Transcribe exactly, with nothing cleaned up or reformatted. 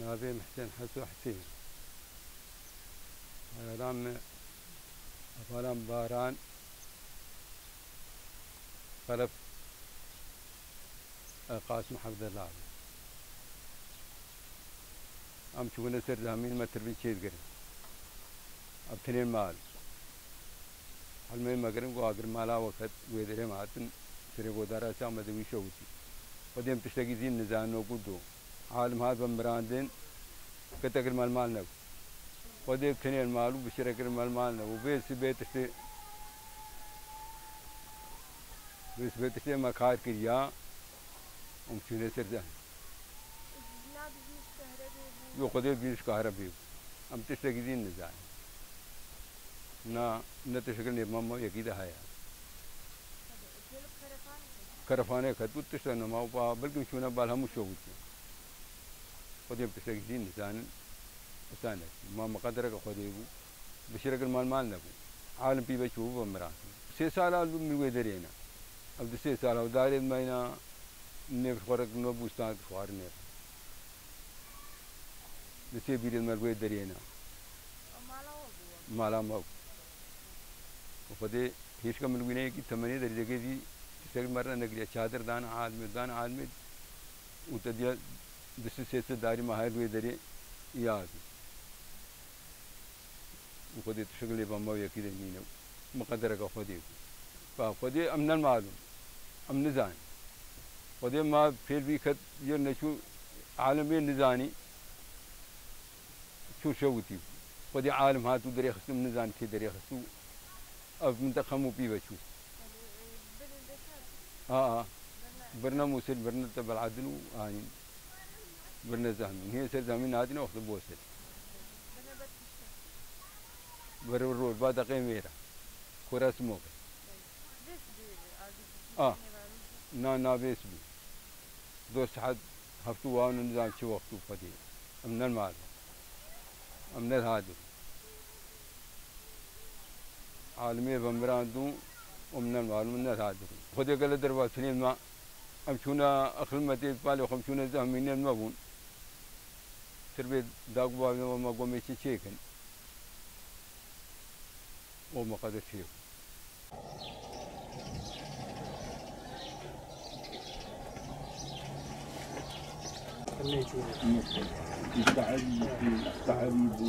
Navê min Hesen Heso Hesên. Hevalan me, hevalan Baran, Xelef, e, Qasim Hevdela. Em çûbûne ser zehmîn me tirbî çêdigirin. Ev tinên mal. Helmê me girin, got, agir mala we ket, wê derê me hatin, serê godara ça me di wî şewitî. Xwedê em tiştekî zîn nizanin, ku do. Alim hat ve mirandin, kete kir me li mal nebû. Xwedê tinên mal û bişire kir me li mal nebû. Vê sibê tiştê, vê sibê tiştê me kar kiriya, em çûne ser zehmîn. Yo, Xwedê bîniş kahre bî. Em tiştekî din nizanin. Na, ne tiştekî nêma me yekî de heye. Kerefane ket û tiştek nema û pa bilkim şûne bal hemû şewitî. Xwedê em tiştekî din nizanin. Esa ne. Ma miqedereke Xwedê bû. Bişirekin mal mal nebû. Alim pî ve çû ve miran. Sê sala min wê derê ne. Ev di sê sala ew darê me yna nêv xwarek me bûstan xwarinê. Di sê bîrê me wê derê ne. Mala me bû. Xwedê hêşka min wîne yekî temenê derî degê zî tiştek me re negiriya. Çadir dan alimê, dan alimê û te diya di sê sê darî me her wê derê ya. Û Xwedê tu şikilê ve me yekî de nîne. Miqedereke Xwedê bû. Ba Xwedê em ne malûm. Em nizanin. Xwedê ma pêl vî ket yê neçû alim yê nizanî. Çû şewitî. Xwedê alim hat û derêxist û em nizanin kê derêxist û ev minteq hemû pî ve çû. Aa, birine Mûsil, birine Tebel Adil û anîn. Birine zehmîn. Hê ser zehmîn hatine wextê bo ser. Ber ror, ba deqê mêra. Kora simoke. A. Na, na vês bû. Do saet heft û wan û nizam çi wextû Xwedê. Em ne mal. Em ne hadir. Alimê ve mirandû, em ne malûm, ne hadir. Xwedê gele derva tinên me, em çûne exlimetê palê xwe, em çûne zehmînên me bûn. Tirbê daguva me, me gomê çi çêkin. O me qeder çê bû. Mustahil, mustahil bû.